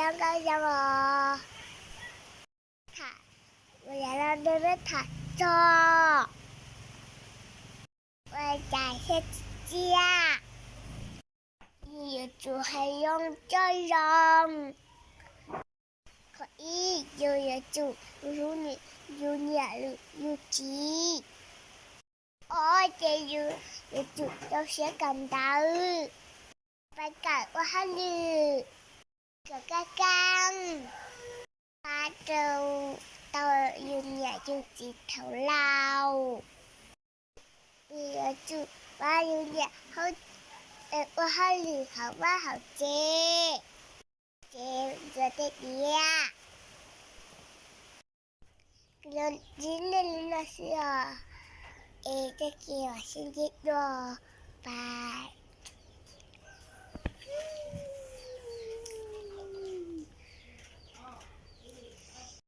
Cov nkauj zoo os, tham, ua yam no nej muab tham txog ua cas thiaj txiaj. Yus yuav tsum hais zoo coj zoo. Qhov ib, yus yuav tsum hlub yus niam yus txiv. Ob, ces yus yuav tsum rau siab kawm ntawv, pab kawm ua hauj lwm, kawm kaj kab, pab rau tau yus niam yus txiv thaum laus. Yus yuav tsum pab yus niam ua hauj lwm hauv vaj hauv tsev, tsev ntxuav tej diav. Kuv los ntsib nej li no xwb os, es tag kis mam sib ntsib dua, bye.